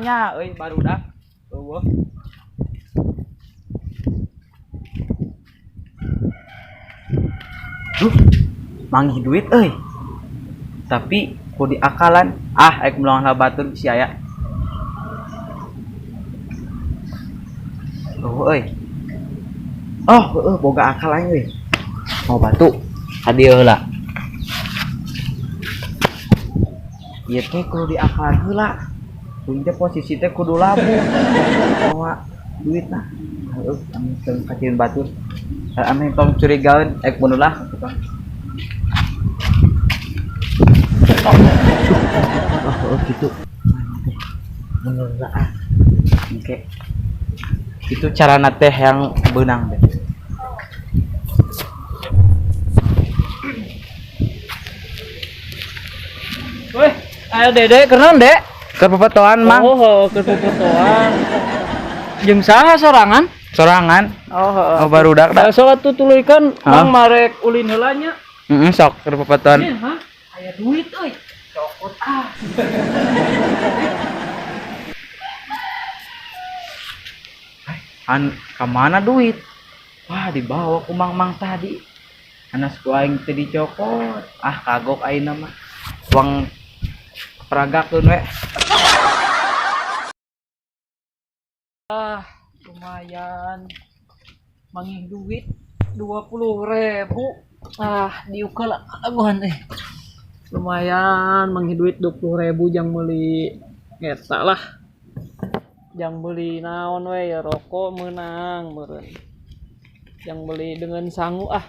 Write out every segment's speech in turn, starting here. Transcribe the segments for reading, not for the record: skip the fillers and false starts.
Nanya euy barudak. Eueuh. Duh, manggih duit euy. Tapi ku diakalan, ah aek meulongan batur si aya. Oh euy. Oh, heueuh boga akal aing euy. Mau batu hadieu heula. Ieu teh kudu diakalan heula. Kuing teh posisi teh kudu labuh. Bawa duitna. Heueuh, ame teu kacieun batur. Ame tong curigaeun ek bunuh lah. Oh, gitu. Bener lah. Oke. Itu cara teh yang benang deh. Weh, ayo Dede, kenaon, Dek? Keur popotoan, Mang. Oh, keur popotoan. Jeung saha sorangan? Sorangan. Oh, heeh. Oh, barudak da. Sok atuh tuluykeun, Hah? Mang marek ulin heula nya. Heeh, sok keur popotoan. Ih, hah? Aya duit euy. Cokot ah. An ka mana duit? Wah, dibawa ku mang-mang tadi. Anas ku aing teh dicokot. Ah, kagok ayeuna mah. Uang peragakeun we. Ah, lumayan. Manggih duit 20.000. Ah, diukeul aguhan eh. Lumayan manggih duit 20.000 jang meuli eta lah. Jang beli naon we ya rokok meunang meureun. Jang beli dengan sangu ah.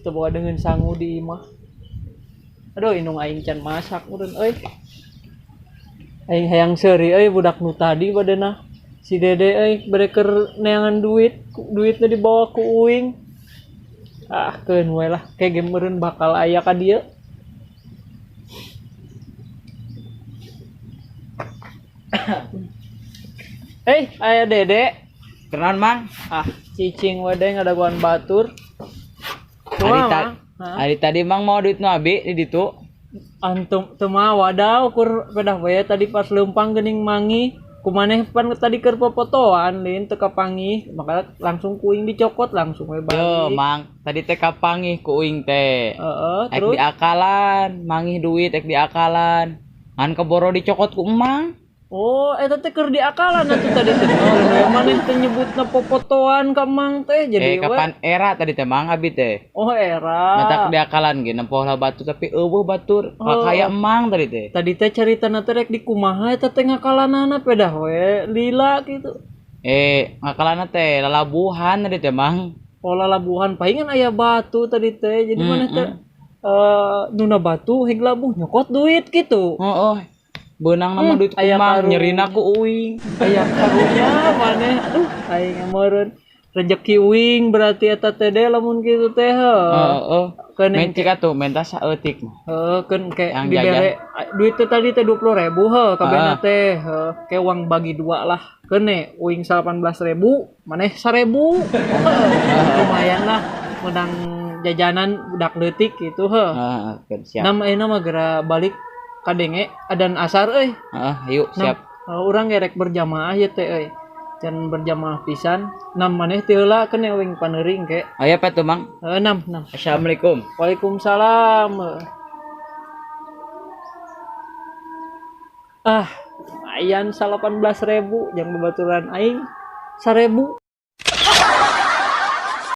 Teu boga dengan sangu di imah. Aduh, indung aing can masak meureun euy. Aing hayang seuri euy budak nu tadi badena. Si Dede euy bade keur neangan duit, duitna dibawa ku uing. Ah, keun we lah, ke ge meureun bakal aya ka dieu. Aya Dede. Kenaon, Mang? Ah, cicing we deh ngadaguan batur. Hari tadi Mang mau duit nu abi di ditu. Antum teu mawa da ukur pedah we tadi pas leumpang geuning mangi. Kumaneh pan tadi keur popotoan lin teu kapanggih, maka langsung ku uing dicokot langsung we balik. Yo, Mang, tadi teh kapanggih ku uing teh. Heeh, Ek terus diakalan, manggih duit ek diakalan. Ngan keboro dicokot ku emang. Oh, eta teh keur diakalan atuh tadi teh. We maneh teh nyebutna popotoan ka emang teh jadi we. Kapan era tadi teh Mang abi teh? Oh, era. Matak diakalan ge nempoh lah batu tapi eueuh batur. Oh. Kaya emang tadi teh. Tadi teh caritana teh rek dikumaha eta teh ngakalanana pedah we lila gitu. Ngakalanna teh lalabuhan tadi teh Mang. Oh, lalabuhan palingan aya batu tadi teh. Jadi maneh teh nuna batu heg labuh nyokot duit gitu. Oh, oh. Beunang nama duit aya kumang, karunya. Nyerina ku uing. Aya karunya maneh. Aduh, aing meureun rezeki uing berarti eta teh deh lamun kitu teh heuh. Heeh. Keun Mencik atuh menta saeutik mah. Heuh, keun ke Yang dibere jajan. duit teh tadi teh 20.000 heuh kabehna Ah. teh heuh. Ke uang bagi dua lah. Keun ne uing 18.000, maneh 1.000. Heuh, lumayan lah menang jajanan budak leutik gitu heuh. Heeh, keun siap. Nam ayeuna mah geura balik kadenge adan asar euy. Heeh, yuk Nam, siap. Urang gerek berjamaah ya teh euy. Can berjamaah pisan. Nam maneh teh heula keun uing paneuring ke. Aya apa tuh, Mang? Heuh, nam, nam. Assalamualaikum. Waalaikumsalam. Ah, lumayan 18.000 jang babaturan aing 1.000.